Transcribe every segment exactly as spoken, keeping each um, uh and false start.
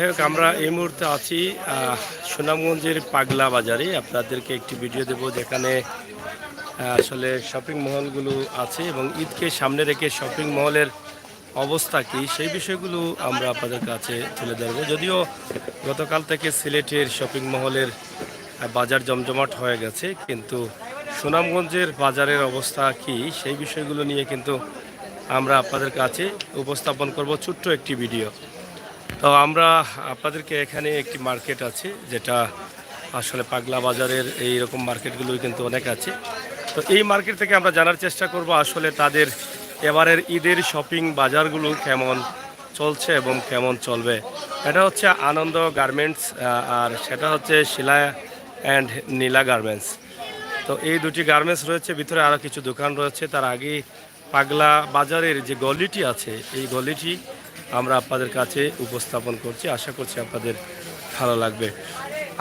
যাই হোক, আমরা এই মুহূর্তে আছি আহ, সুনামগঞ্জের পাগলা বাজারে। আপনাদেরকে একটি ভিডিও দেব, যেখানে আহ, আসলে শপিং মহলগুলো আছে এবং ঈদকে সামনে রেখে শপিং মহলের অবস্থা কি, সেই বিষয়গুলো আমরা আপনাদের কাছে তুলে ধরবো। যদিও গতকাল থেকে সিলেটের শপিং মহলের আহ, বাজার জমজমাট হয়ে গেছে, কিন্তু সুনামগঞ্জের বাজারের অবস্থা কি, সেই বিষয়গুলো নিয়ে কিন্তু আমরা আপনাদের কাছে উপস্থাপন করব ছোট্ট একটি ভিডিও। তো আমরা আপনাদেরকে, এখানে একটি মার্কেট আছে, যেটা আসলে পাগলা বাজারের এইরকম মার্কেটগুলোই কিন্তু অনেক আছে। তো এই মার্কেট থেকে আমরা জানার চেষ্টা করব আসলে তাদের এবারের ঈদের শপিং বাজারগুলো কেমন চলছে এবং কেমন চলবে। এটা হচ্ছে আনন্দ গার্মেন্টস, আহ, আর সেটা হচ্ছে শিলা অ্যান্ড নীলা গার্মেন্টস। তো এই দুটি গার্মেন্টস রয়েছে, ভিতরে আরও কিছু দোকান রয়েছে। তার আগে পাগলা বাজারের যে গলিটি আছে, এই গলিটি আমরা আপনাদের কাছে উপস্থাপন করছি। আশা করছি আপনাদের ভালো লাগবে।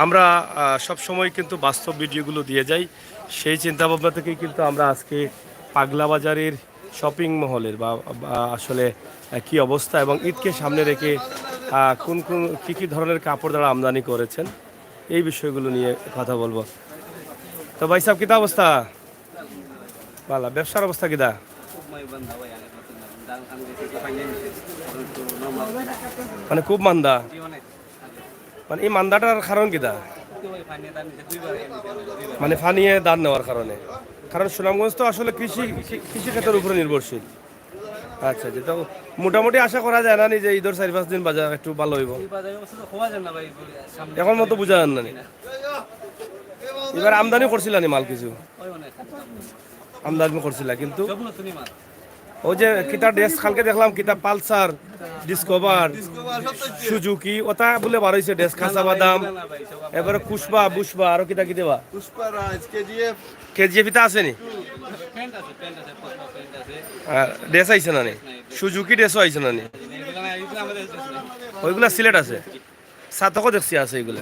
আমরা আহ, সব সময় কিন্তু বাস্তব ভিডিওগুলো দিয়ে যাই। সেই চিন্তাভাবনা থেকেই কিন্তু আমরা আজকে পাগলা বাজারের শপিং মহলের বা, বা আসলে আহ, কি অবস্থা এবং ঈদকে সামনে রেখে আহ, কোন কোন কী কী ধরনের কাপড় তারা আমদানি করেছেন, এই বিষয়গুলো নিয়ে কথা বলবো। তো ভাই সাহেব, কিতা অবস্থা? ভালা। ব্যবসার অবস্থা কিতা? মানে খুব মান্দা। মানে এই মান্দাটার কারণ কিতা? মানে পানিয়ে ধান নেওয়ার কারণে। কারণ সুনামগঞ্জ তো আসলে কৃষি, কৃষি ক্ষেত্রের উপরে নির্ভরশীল। আচ্ছা, যেটা মোটামুটি আশা করা যায় না নি যে ঈদের চার পাঁচ দিন বাজার একটু ভালো হইব? এই বাজারে অবস্থা তো খোয়া যায় না ভাই, সামনে এখন মতো বোঝা যার না নি। এবার আমদানি করছিলা নি মাল কিছু? ওই অনেক আমদানি করছিলা, কিন্তু সব নতুনই মাল। ওই যে কিতা ড্রেস কালকে দেখলাম, কিতা পালসার, ডিসকভার, সুজুকি, ওটা বলে বার হইছে ড্রেস, খাসা বাদাম, এবারে কুশবা, বুশবা, আরো কিতা কিতা বা? পুষ্পারাজ, কেজিএফ। কেজিএফ ইতা আছে নি? প্যান্ট আছে, প্যান্ট আছে, পুষ্পা প্যান্ট আছে। আর ড্রেস আইছে না নি? সুজুকি ড্রেসও আইছে না নি? এগুলো না, এগুলো আমাদের দেশে না। ওইগুলা সিলেট আছে। সাতকও দেখছি আছে এগুলা।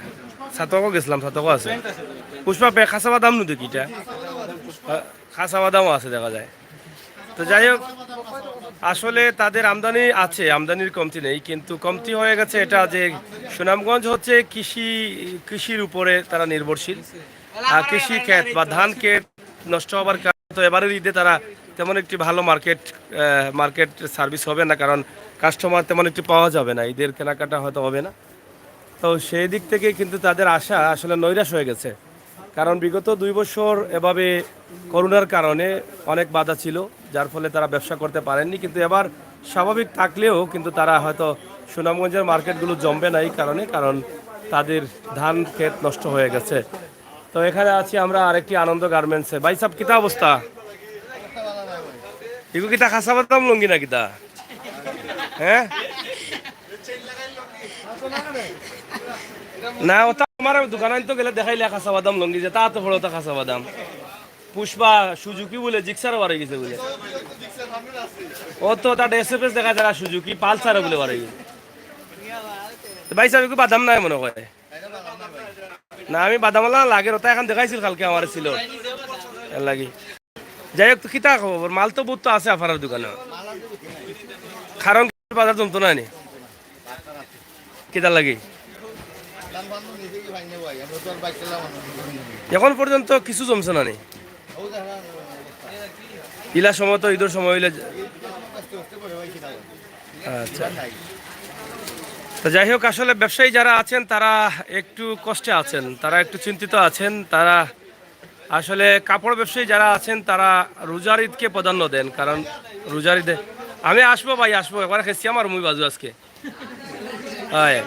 সাতকও গেছিলাম, সাতকও আছে। প্যান্ট আছে, প্যান্ট। পুষ্পা পে-, খাসা বাদাম নু দেখি এটা। আহ, খাসা বাদামও আছে দেখা যায়। তো যাই হোক, আসলে তাদের আমদানি আছে, আমদানির কমতি নেই, কিন্তু কমতি হয়ে গেছে এটা যে সুনামগঞ্জ হচ্ছে কৃষি, কৃষির উপরে তারা নির্ভরশীল। আর কৃষি ক্ষেত বা ধান ক্ষেত নষ্ট হওয়ার কারণে তো এবারের ঈদে তারা তেমন একটি ভালো মার্কেট, আহ, মার্কেট সার্ভিস হবে না, কারণ কাস্টমার তেমন একটি পাওয়া যাবে না, ঈদের কেনাকাটা হয়তো হবে না। তো সেই দিক থেকে কিন্তু তাদের আশা আসলে নৈরাশ হয়ে গেছে, কারণ বিগত দুই বছর এভাবে করোনার কারণে অনেক বাধা ছিল, যার ফলে তারা ব্যবসা করতে পারেননি। কিন্তু এবার স্বাভাবিক থাকলেও কিন্তু তারা হয়তো সুনামগঞ্জের মার্কেটগুলো জমবে না এই কারণে, কারণ তাদের ধান ক্ষেত নষ্ট হয়ে গেছে। তো এখানে আছি আমরা আরেকটি আনন্দ গার্মেন্টসে। ভাই সাহেব, কিতা অবস্থা? এগু কিতা খাসা বাদাম লুঙ্গি না কিতা? হ্যাঁ? না, ওটা আমার দোকান আনতো গেলে দেখাইলে খাসা বাদাম লুঙ্গি, যে তা তো বড় ওটা খাসা বাদাম। পুষ্পা সুজুকি বলে জিক্সার বার হয়ে গেছে বলে। ও তো তার এসএফএস দেখা যায় সুজুকি পালসার বলে বার হয়ে গেছে। তো ভাই সাহেব, একটু বাদাম নাই মনে হয়। না, আমি বাদামওয়ালা লাগে, ওটা এখন দেখাইছিল কালকে আমার ছিল। এর লাগি। যাই হোক, তো কিতা খবর? মাল তো বহুত তো আছে আপনার দোকানে। কারণ বাজার জমতো না নি? কিতার লাগি? এখন পর্যন্ত কিছু জমছে না নি? ইলা সময় তো ঈদের সময় হইলে। আচ্ছা। তো যাই হোক, আসলে ব্যবসায়ী যারা আছেন, তারা একটু কষ্টে আছেন, তারা একটু চিন্তিত আছেন। তারা আসলে কাপড় ব্যবসায়ী যারা আছেন, তারা রোজার ঈদকে প্রাধান্য দেন, কারণ রোজার ঈদে আমি আসবো ভাই, আসবো, একবার খেয়েছি আমার মুই বাজু আজকে। হয়।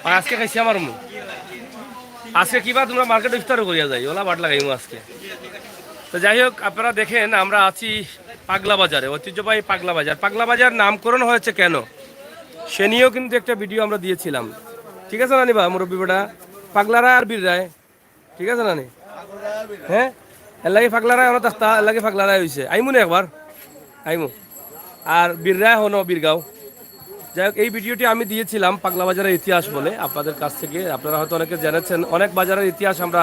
আর আজকে খাইছি আমার মুই। আজকে কিবা তোমরা মার্কেট ইফতারও করিয়া যাই, ওলা বাট লাগাইমু আজকে। তো যাই হোক, আপনারা দেখেন, আমরা আছি পাগলা বাজারে, ঐতিহ্যবাহী পাগলা বাজার। পাগলা বাজার নামকরণ হয়েছে কেন, সে নিয়েও কিন্তু একটা ভিডিও আমরা দিয়েছিলাম। ঠিক আছে না নি বা, মুরব্বী বেটা? পাগলারায় আর বীররায়, ঠিক আছে না নি? হ্যাঁ, এর লাগি পাগলারায় আমরা থাকতা, এর লাগি পাগলারায় হইছে। আইমু না একবার, আইমু। আর বীররায় হনো বীরগাঁও। যাই হোক, এই ভিডিওটি আমি দিয়েছিলাম পাগলা বাজারের ইতিহাস বলে আপনাদের কাছ থেকে। আপনারা হয়তো অনেকে জেনেছেন, অনেক বাজারের ইতিহাস আমরা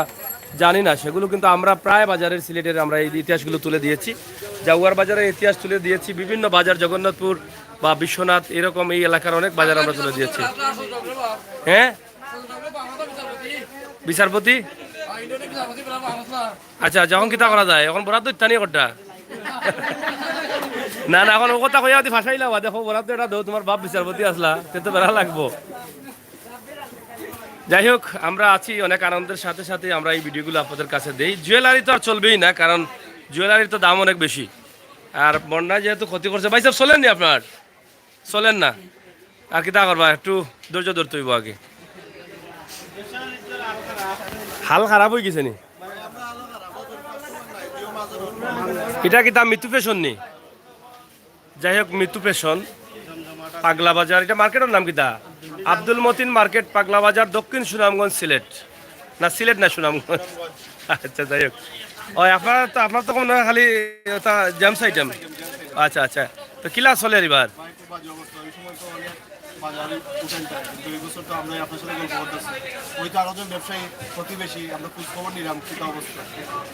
জানি না, সেগুলো কিন্তু আমরা প্রায় বাজারের সিলেটের আমরা এই ইতিহাসগুলো তুলে দিয়েছি। জাউয়ার বাজারের ইতিহাস তুলে দিয়েছি, বিভিন্ন বাজার, জগন্নাথপুর, বা বিশ্বনাথ, এরকম এই এলাকার অনেক বাজার আমরা তুলে দিয়েছি। হ্যাঁ, বিচারপতি। আচ্ছা, যখন কিতা করা যায়, এখন বরাদ্দ ইত্যানি করটা। না না, এখন ও কথা কইয়া দি ফাঁসাইলা, বাদে কও বরাদ্দ এটা দেও, তোমার বাপ বিচারপতি আসলা, তে তো বেড়া লাগবো। যাই হোক, আমরা আছি অনেক আনন্দের সাথে সাথে আমরা এই ভিডিওগুলো আপনাদের কাছে দেই। জুয়েলারি তো আর চলবেই না, কারণ জুয়েলারির তো দাম অনেক বেশি। আর বন্যায় যেহেতু ক্ষতি করছে, ভাই সাহেব, চলেননি আপনার? চলেন না। আর কিতা করবা, একটু ধৈর্য ধরতে হইব আগে। হাল খারাপ হয়ে গেছে নি? এটা কিতা মিতু ফ্যাশন নি? যাই হোক, মিতু ফ্যাশন, পাগলা বাজার, এটা মার্কেটের নাম কিতা? আব্দুল মতিন মার্কেট, পাগলা বাজার, দক্ষিণ সুনামগঞ্জ, সিলেট। না, সিলেট না, সুনামগঞ্জ। আচ্ছা, যাই হোক। ওই আপনার তো, আপনার তো কোনো খালি ওটা জেমস আইটেম। আচ্ছা, আচ্ছা। তো কিলা চলে এবার? বাজারে উঠেন যায়, কিন্তু এই বছর তো আমরা আপনার সাথে গল্প করতেছি। ওই তো আরো জন ব্যবসায়ী, প্রতিবেশী, আমরা খোঁজ খবর নিলাম কিতা অবস্থা।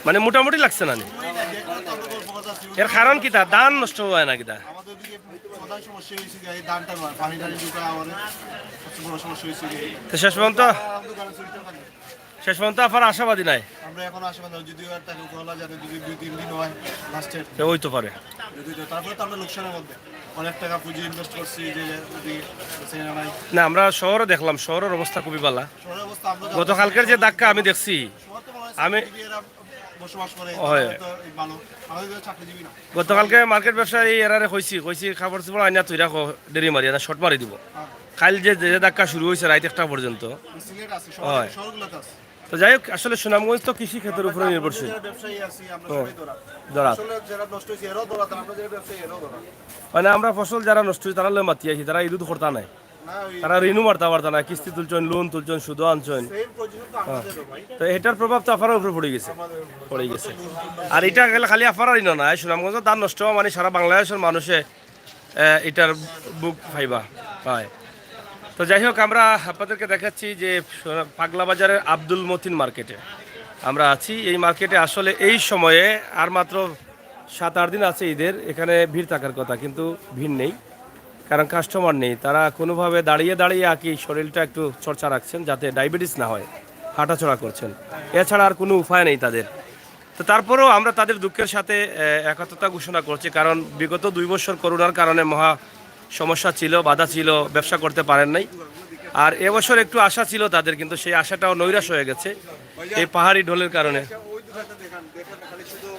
মানে মোটামুটি লাগছে না নি? ওই না, দেখলে তো আমরা গল্প করতেছি। এর কারণ কিতা? ধান নষ্ট হয় না কিতা? আমাদের দিকে প্রধান সমস্যা হয়েছে যে এই ধানটা নয়, পানি টানি ঢুকা আমাদের সবচেয়ে বড় সমস্যা হয়েছে যে এই তো শেষ পর্যন্ত, আমার দোকানে চুরিটা থাকে। শেষ পর্যন্ত আপনার আশাবাদী নাই? আমরা এখন আশাবাদী নই, যদিও আর তাকে বলা যায় না, যদি দুই তিন দিন হয় লাস্টের। তো ওই তো পারে। যদি তো, তারপরে তো আমরা লোকসানের মধ্যে, অনেক টাকা পুঁজি ইনভেস্ট করছি যে যদি সেখানে নাই। না, আমরা শহরে দেখলাম, শহরের অবস্থা খুবই ভালো। শহরের অবস্থা আমরা গতকালকের যে ধাক্কা আমি দেখছি, শহর তো মনে হয় আমি সাকিব এরা বসবাস করে, হয়। তারা তো এই ভালো, আমাদের তো চাকরিজীবী না। গতকালকে মার্কেট ব্যবসায়ী এরারে কইছি, কইছি, "কাপড় চোপড় আইনা তুই রাখো, ডেরি মারিয়া না, শর্ট মারি দিব।" হ্যাঁ। কাল যে, যে ধাক্কা শুরু হয়েছে রাত একটা পর্যন্ত, সিলেট আছে, শহর, হয়। শহরগুলোতে আছে। তো যাই হোক, আসলে সুনামগঞ্জ তো কৃষি ক্ষেত্রের উপরে নির্ভরশীল। যারা ব্যবসায়ী আছি, আমরা হ্যাঁ। সবাই ধরা। ধরা। আসলে যারা নষ্ট হয়েছে, এরাও ধরা, তারা আমরা যারা ব্যবসায়ী, এরাও ধরা। মানে আমরা ফসল যারা নষ্ট হয়েছে, তারা লয় মাতি আছি, তারা ইদুত করতা নাই। না, ওই তারা ঋণও মারতা পারতা না, কিস্তি তুলছইন, লোন তুলছইন, সুদও আনছইন। সেম পজিশন তো হ্যাঁ। আমাদেরও ভাই। তো এটার প্রভাব তো আপনার উপরে পড়ে গেছে, হ্যাঁ। পড়ে গেছে। আর এটা গেলে খালি আপনার ঋণ না, এই সুনামগঞ্জের ধান নষ্ট হওয়া মানে সারা বাংলাদেশের মানুষে, আহ, এটার বুক ফাইবা হয়। তো যাই হোক, আমরা আপনাদেরকে দেখাচ্ছি যে পাগলা বাজারের আব্দুল মতিন মার্কেটে আমরা আছি। এই মার্কেটে আসলে এই সময়ে আর মাত্র সাত আট দিন আছে ঈদের, এখানে ভিড় থাকার কথা, কিন্তু ভিড় নেই, কারণ কাস্টমার নেই। তারা কোনোভাবে দাঁড়িয়ে দাঁড়িয়ে আর কি শরীরটা একটু চর্চা রাখছেন, যাতে ডায়াবেটিস না হয়, হাঁটাচলা করছেন, এছাড়া আর কোনো উপায় নেই তাদের। তো তারপরেও আমরা তাদের দুঃখের সাথে, আহ, একাত্মতা ঘোষণা করছি, কারণ বিগত দুই বছর করোনার কারণে মহা সমস্যা ছিল, বাধা ছিল, ব্যবসা করতে পারেন নাই। আর এবছর একটু আশা ছিল তাদের, কিন্তু সেই আশাটাও নৈরাশ হয়ে গেছে এই পাহাড়ি ঢলের কারণে। ওই দোকানটা দেখান, দেখেন খালি শুধু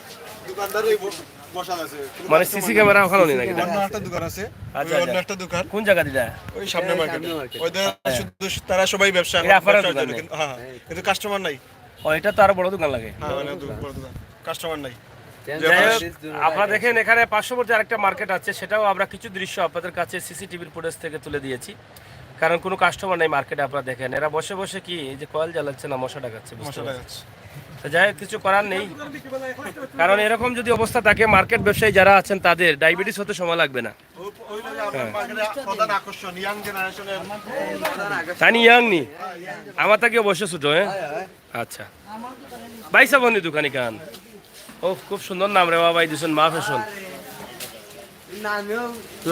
দোকানদারই ব-, বসা আছে। মানে সিসি ক্যামেরা ওখানেও নেই নাকি? অন্য একটা দোকান আছে, আচ্ছা, ওই অন্য আচ্ছা। একটা দোকান। কোন জায়গা দিলা? ওই সামনে হ্যাঁ, মার্কেটে। সামনে মার্কেট। ওই দোকান হ্যাঁ। শুধু তারা সবাই ব্যবসা, এটা আপনার ব্যবসা দোকান করে, নেই? কিন্তু, হ্যাঁ, হ্যাঁ। কিন্তু কাস্টমার নাই। ও, এটা তো আরো বড় দোকান লাগে। হ্যাঁ, অনেক দোকান, বড় দোকান। কাস্টমার নাই। যাই হোক, আপনারা দেখেন এখানে পার্শ্ববর্তী আরেকটা মার্কেট আছে, সেটাও আমরা কিছু দৃশ্য আপনাদের কাছে সিসিটিভির ফুটেজ থেকে তুলে দিয়েছি, কারণ কোনো কাস্টমার নেই মার্কেটে। আপনারা দেখেন এরা বসে বসে কি এই যে কয়েল জ্বালাচ্ছে না মশা ডাকাচ্ছে, বুঝতে মশা পারছেন? ডাকাচ্ছে। তো যাই হোক, কিছু করার নেই, কারণ এরকম যদি অবস্থা থাকে মার্কেট ব্যবসায়ী যারা আছেন তাদের ডায়াবেটিস হতে সময় লাগবে না। ও-, ওই যে আপনার হ্যাঁ। মার্কেটে প্রধান আকর্ষণ ইয়াং জেনারেশনের। তানি ইয়াং নি? আমার থাকি অবশ্য ছোট, হ্যাঁ? আচ্ছা। ভাই সাহেব, নি দোকানি কান? ও, খুব সুন্দর নাম রে বাবা, এই দিছেন মা ফ্যাশন।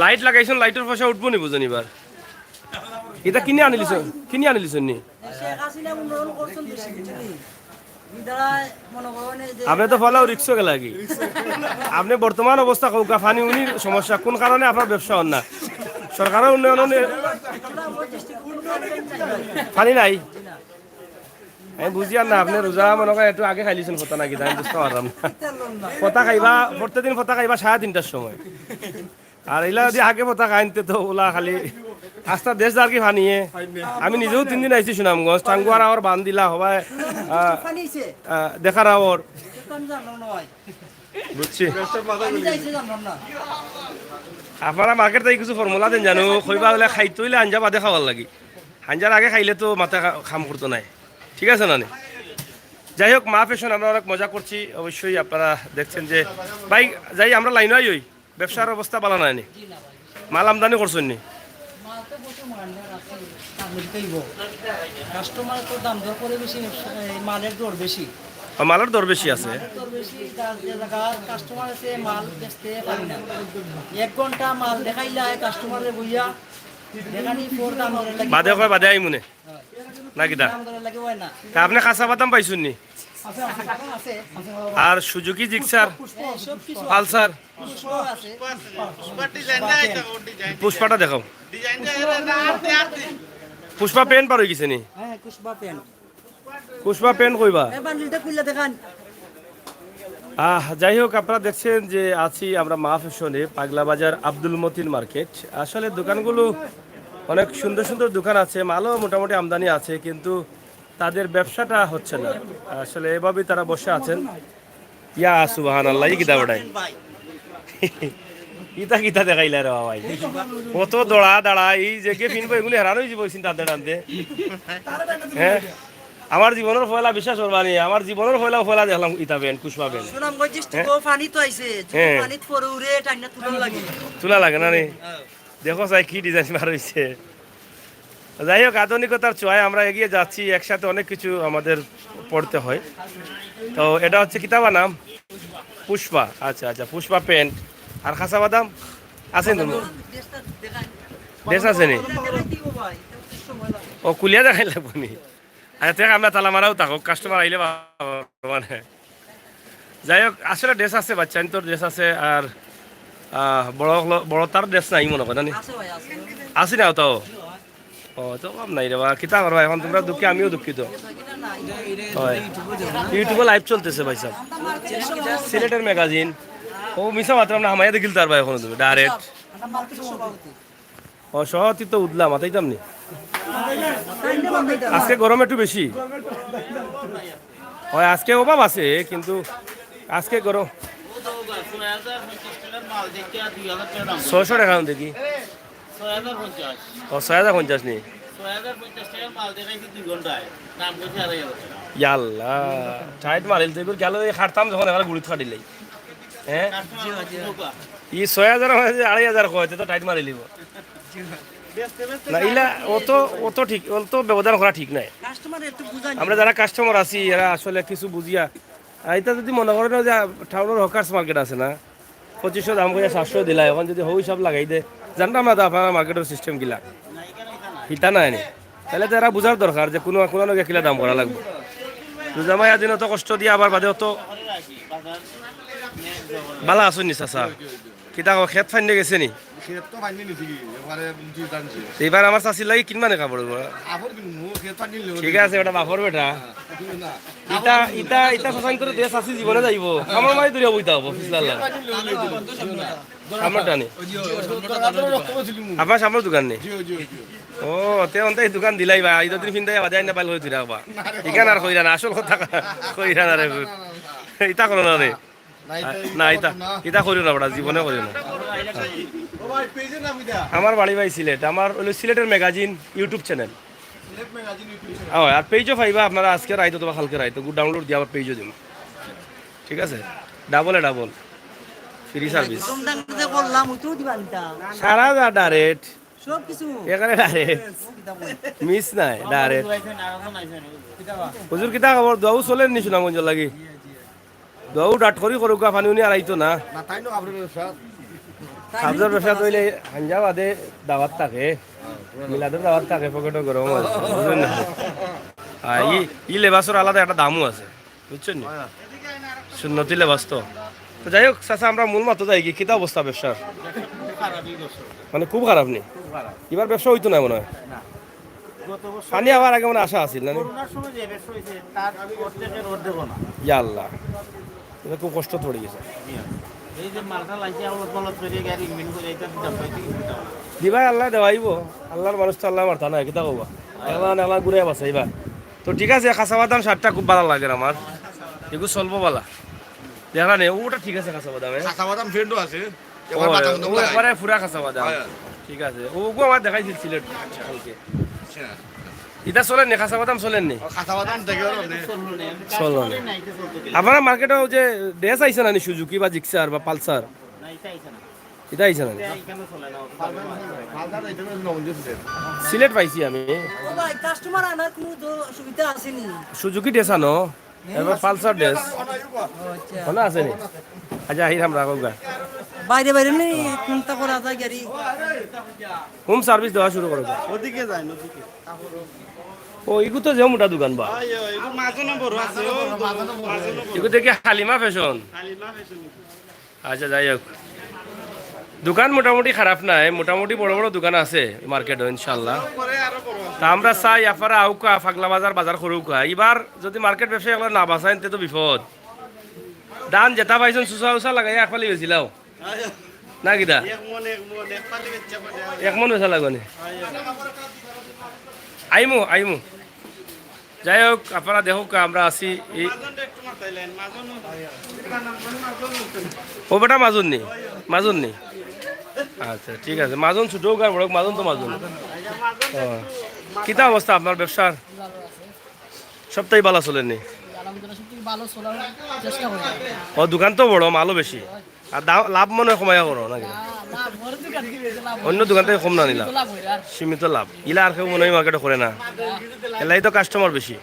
লাইট লাগাইছেন, লাইটের পয়সা উঠবো নি বুঝুন এবার। এটা কিনে আনিলিছ, কিনে আনিলিছ নি? শেখ হাসিনা উন্নয়ন করছেন বেশি, বুঝলি? আপনি তো ফলাও রিক্সো গেলা কি? আপনি বর্তমান অবস্থা কউকা, পানি উনি সমস্যা, কোন কারণে আপনার ব্যবসা হন না? সরকারের উন্নয়ন হন, পানি নাই। আমি বুঝি আর না, আপনি রোজা মনে করেন একটু আগে খাইলিছেন কথা নাকি, আমি বুঝতে পারলাম না। কথা খাইবা, প্রত্যেকদিন কথা খাইবা সাড়ে তিনটার সময়। আর এলা যদি আগে কথা খাইনতে তো ওলা খালি আস্তা দেশ আর কি পানিয়ে। আমি নিজেও তিন দিন আইছি সুনামগঞ্জ, টাঙ্গুয়ার আওয়ার বান্দিলা হবায়, আহ, আহ, দেখার আওয়ার। বুঝছি। আপনারা মার্কেট থাকি কিছু ফর্মুলা দেন জানো, কইবা হলে খাইতে হইলে আঞ্জা বাদে খাওয়ার লাগি। আঞ্জার আগে খাইলে তো মাথা কা-, কাম করতো নাই। ঠিক আছে না নি? যাই হোক, মা ফ্যাশন আমরা অনেক মজা করছি, অবশ্যই আপনারা দেখছেন যে, ভাই, যাই আমরা লাইনে আই ওই। ব্যবসার অবস্থা ভালা নায় নি? জি না ভাই। মাল আমদানি করছইন নি? মাল তো প্রচুর মাল, না, রাখছি, সামনে দিতেই হইব। কাস্টমার তো দাম দর করে বেশি, এই মালের দর বেশি। মালর দর বেশি আছে। মালর দর বেশি, যার যে জাগার কাস্টমার আছে, মাল বেচতে পারে না। এক ঘন্টা মাল দেখাইলা, কাস্টমারে বইয়া দেখানি পর দাম দরের লাগি বাদে কয়, বাদে আইমুনে। না কিতা? দাম দরের লাগি হয় না। তা আপনে কাঁচা বাদাম পাইছইন নি? আছে, আছে। আর সুজুকি জিক্সার, হ্যাঁ, সব কিছু আছে। পালসার? পুষ্পা আছে। পুষ্পার ডিজাইনটা দেখাও। পুষ্পা প্যান্ট বার অই গেছে নি? হ্যাঁ, পুষ্পা প্যান্ট। পুষ্পা প্যান্ট কইবা? এই বান্ডিলটা খুলে দেখান। আহ, যাই হোক, আপনারা দেখছেন যে আছি আমরা মা ফ্যাশনে, পাগলা বাজার, আব্দুল মতিন মার্কেট। আসলে দোকানগুলো অনেক সুন্দর সুন্দর দোকান আছে, মালও মোটামুটি আমদানি আছে, কিন্তু তাদের ব্যবসাটা হচ্ছে না। আসলে এভাবেই তারা বসে আছেন। ইয়া সুবহানাল্লাহ, ই কিতা বেটায়? ইতা কিতা দেখাইলা রে বাবা? কত দড়া দড়া, ই যেগিয়ে ফিনবো, এগুলি হেরান অই যাইবো চিন্তা টানতে। হ্যাঁ, আমার জীবনর পয়লা, বিশ্বাস করবা নি, আমার জীবনর পয়লা, পয়লা দেখলাম ইতা প্যান্ট, পুষ্পা প্যান্ট। সুনামগঞ্জ ডিস্ট্রিক্ট, হ্যাঁ? ও পানিত আইছে, যে হ্যাঁ। পানিত পড়ে উড়ে টাইনা তুলা লাগে। তুলা লাগে না রে? হ্যাঁ। দেখো চাই কি ডিজাইন বার অইছে। যাই হোক, আধুনিকতার ছোঁয়ায় আমরা এগিয়ে যাচ্ছি, একসাথে অনেক কিছু আমাদের পড়তে হয়। তো এটা হচ্ছে কিতা বা নাম? পুষ্পা। আচ্ছা, আচ্ছা, পুষ্পা প্যান্ট। আর কাঁচা বাদাম আছে নি? ড্রেস আছে নি? ও, খুলিয়া দেখাই লাগবো নি? আচ্ছা, ঠিক, আমরা তালা মারাও থাকো, কাস্টমার আইলে বা-, মানে। যাই হোক, আসলে ড্রেস আছে, বাচ্চাইন্তর ড্রেস আছে, আর, আহ, বড় অকল-, বড় তার ড্রেস নাই মনে হয়, জানি? আছে ভাই, আছে। আছে না তাও? ও, তো কম নাই রে বা, কিতা করবা এখন, তোমরা দুঃখী, আমিও দুঃখিত। হয়। YouTube-এ live চলতেছে ভাই সাহেব। সিলেটের ম্যাগাজিন। ও, মিছা মাতরাম না, হামাইয়া দেখিল তার ভাই এখন তুমি, direct। ও, সভাপতি তো উঠলাম, আতাইতাম নি। আজকে গরম একটু বেশি। হয়, আজকে অভাব আছে, কিন্তু আজকে গরম। ছয়শো টাকা এখন দেখি। ও, ছয় হাজার পঞ্চাশ নি? ইয়াল্লা, টাইট মারিল তো, এবার গেল এই খাটতাম যখন, এবার গুড়িত খাটিলাই। হ্যাঁ? ই ছয় হাজার, আড়াই হাজার কয়, তে তো টাইট মারিলিব। না, ইলা অত, অত ঠিক, অত ব্যবধান করা ঠিক নাই। কাস্টমার একটু বুঝাই আমরা যারা কাস্টমার আছি, এরা আসলে কিছু বুঝিয়া, আর এটা যদি মনে করেন যে টাউনের হকার্স মার্কেট আছে না, পঁচিশশো দাম করিয়া সাতশো দিলা, এখন যদি হউ সব লাগাই দে, জানতাম না তো আপনারা মার্কেটের সিস্টেম কিলা, হিতা নাই নি, তাহলে তো এরা বুঝার দরকার যে কোনো, কোনো না কিলা দাম করা লাগবে। রোজা মাইয়া দিন অত কষ্ট দিয়া আবার বাদে অত ভালা আছইন নি চাচা? কিতা কও, খেত ফাইন্দে গেছে নি? খেত তো ফাইন্দে নিছি কি, এবারে বুঝি জানছি। এইবার আমার চাচির লাগি কিনবা নি কাপড় এগুলা? কাপড় কিনবো, খেত ফাইন্দে নিলে ঠিক আছে, ওটা বাপর বেটা। হ্যাঁ, না। ইতা, ইতা, ইতা শশাঙ্কর দেশ আছে জীবনে যাইবো। আমার মাই দূরে বইতা হবো, ফিসলাল্লাহ। খেত ফাইন্দে নিলে হইলে দিবো। সামনে টানে। ওই যে, ওই যে, ওই যে, ওই যে, ওই যে, ওই যে। আপনার সামনের দোকান নি? জি, জি, জি। ও, তে অন্তে এই দোকান দিলাই বা, এই দুদিন ফিন্দাই বাদে আইনা পাইল হয়ে তুই রাখবা। ইখান আর কইরা না, আসল কথা কইরা না রে। ইতা করো না রে। না, ইতা, না, ইতা, ইতা করিও না বেটা, জীবনে করিও না। ও ভাই, পেজের নাম কিতা? আমার বাড়ি ভাই সিলেট, আমার হইলো সিলেটের magazine YouTube channel. Sylhet magazine YouTube channel. হয়, আর পেজও পাইবা আপনারা আজকে রাইত অথবা কালকে রাইত, গুড ডাউনলোড দিয়ে আবার পেজও দিব। ঠিক আছে? ডাবলে ডাবল। Free service. কম দাম যে করলাম, ওইটাও দিবা নিতা। সারা যা ডাইরেক্ট। সব কিছু। এখানে ডাইরেক্ট। ও কিতা বলে? মিস নাই, ডাইরেক্ট। কিতা বা? হুজুর, কিতা খবর? দোয়াও চলের নি সুনামগঞ্জর লাগি? দোয়াও ডাট করি করুক গা, পানি উনি আর আইতো না। না, তাই না, আপনার ব্যবসা। সাবজর ব্যবসা তো হইলে হাঞ্জা বাদে দাওয়াত থাকে, মিলাদের দাওয়াত থাকে, পকেটও গরম আছে, বুঝলেন না? আর ই, ই লেবাসর আলাদা একটা দামও আছে, বুঝছেন নি? সুন্নতি লেবাস তো। তো যাই হোক, চাচা, আমরা মূল মাত্র যাই কি, কিতা অবস্থা ব্যবসার? মানে, খুব খারাপ নি? এবার ব্যবসা হইতো না মনে হয়। পানি আওয়ার আগে মানে আশা আছিল না নি? করোনার সময় যে ব্যবসা হইছে, তার অর্ধেকের অর্ধেকও না। ইয়া আল্লাহ, এটা খুব কষ্ট পড়ে গেছে। এই যে মালটা লাইছে, আওলত মালত করে গাড়ি ইঞ্জিন করে, এটা দিতাম, এটা দিতাম। দিবাই আল্লাহ দেওয়াইবো, আল্লাহর মানুষ তো আল্লাহ মারতা না, কিতা কবা? আল্লাহ না, আল্লাহ ঘুরে বাঁচাইবা। তো ঠিক আছে, কাঁচা বাদাম সারটা খুব ভালা লাগের আমার, এগু চলবো ভালা। দেখা নি, ওটা ঠিক আছে, কাঁচা বাদাম, হ্যাঁ? কাঁচা বাদাম ফ্রেন্ডও আছে। ও, একবার বাদাম ও বাদাম একবারে পুরা কাঁচা বাদাম। হয়, হয়। ঠিক আছে, ওগু আমার দেখাইছিল সিলেট কালকে। আচ্ছা। ইটা চলের নি, কাঁচা বাদাম চলের নি? ও, কাঁচা বাদাম দেখে ওরা নে। চললো না। আপনারা মার্কেটে ওই যে ড্রেস আইছে না নি, সুজুকি বা জিক্সার বা পালসার? না, ইটা আইছে না। ইটা আইছে না নি? ইটা এখানে চলে না। সিলেট পাইছি আমি। ও ভাই, কাস্টমার আনার কোনো তো অসুবিধা আছে নি? সুজুকি ড্রেস আনো। এবার পালসার ড্রেস। ও আচ্ছা। মনে আছে নি? আচ্ছা, আহিরাম রাখো গা। বাইরে বাইরে নেই, কোনটা করা যায় গাড়ি? হোম সার্ভিস দেওয়া শুরু করো গা। ওদিকে যাই, ওদিকে। ও, ইগু তো যে মোটা দোকান বা। ওই, ওই, ইগু মাঝখানে বড় আছে, ও, মাঝখানে বড়। ইগু দেখি হালিমা ফ্যাশন। হালিমা ফ্যাশন। আচ্ছা, যাই হোক, দোকান মোটামুটি খারাপ নাই, মোটামুটি বড় বড় দোকান আছে মার্কেটও ইনশাল্লাহ। তা আমরা চাই আপনারা আউকা, পাগলা বাজার, বাজার করুকা। এবার যদি মার্কেট ব্যবসায়ী এগুলো না বাঁচাইন, তে তো বিপদ। ধান যেটা পাইছেন, সুসা উসা লাগাই এক ফালি বেচিলাও। না কিতা? এক মন, এক মন, এক ফালি বেচা পারে। এক মন বেচা লাগবো নি? আইমু, আইমু। যাই হোক, আপনারা দেখুক, আমরা আছি এই। ও বেটা, মাজন নি? মাজন নি? আচ্ছা, ঠিক আছে। মাজন ছোট হোক আর বড় হোক, মাজন তো মাজন। ও। কিতা অবস্থা আপনার ব্যবসার? সপ্তাহে ভালো চলেনি? আলহামদুলিল্লাহ, সব থেকে ভালো চলার চেষ্টা করি। ও, দোকান তো বড়, মালও বেশি। আর দাম, লাভ মনে হয় কমাইয়া করো নাকি? না, লাভ, বড় দোকান থেকে বেশি লাভ অন্য হয়। দোকান থেকে কম না নিলা? সীমিত লাভ হয় আর। সীমিত লাভ। ইলা আর কেউ মনে হয় মার্কেটে করে না। এলাই তো কাস্টমার বেশি।